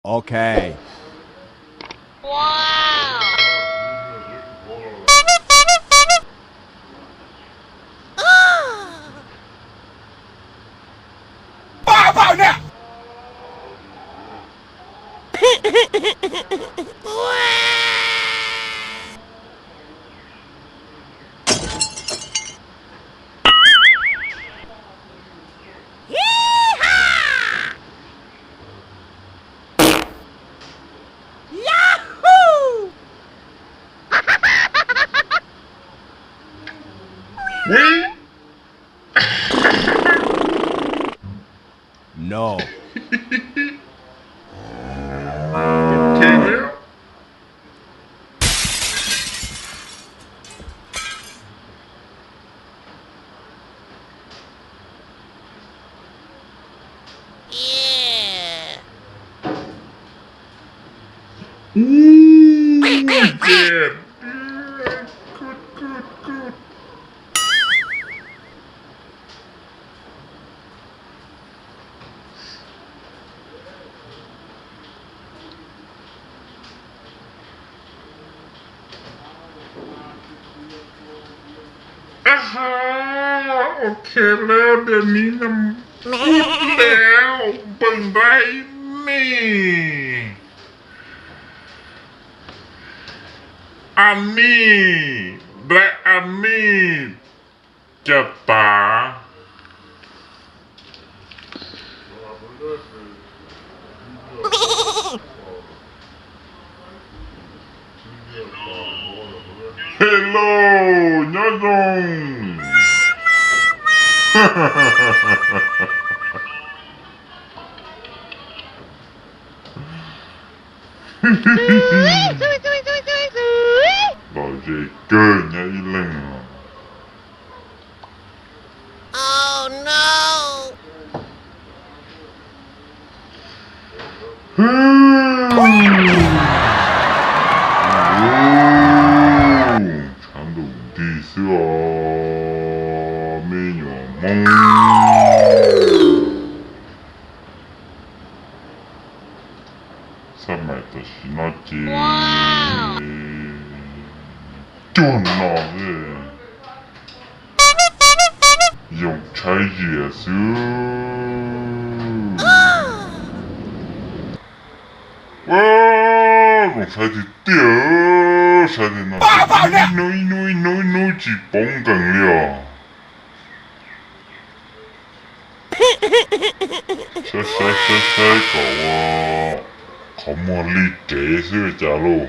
Ok. No. Aha, ok, lawv tias mi no ub lawm, npawg nraim me. A mi, nraim a mi, cas tas. Hello, nyob zoo. Lom zem kawg nyob ib leeg os. Tshav ntuj nti xwb os me nyuam Hmoob. Xab maim tam sim no ces cuag no xwb. Yoo tshaib zias xwb. Zoo saib tiag tiag, saib tiag no, ib hnub ib hnub ib hnub ib hnub tsis poob nkees li os. Saib saib saib saib kom ua qhov muag li rev xwb cas lauj.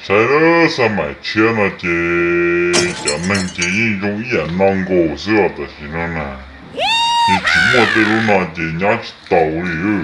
Saib xab maim tshiab no ces cov neeg ces yeej zoo ib yam no nkaus xwb os tam sim no na. Ces tsis muaj tej lub no ces nyob tsis taus li.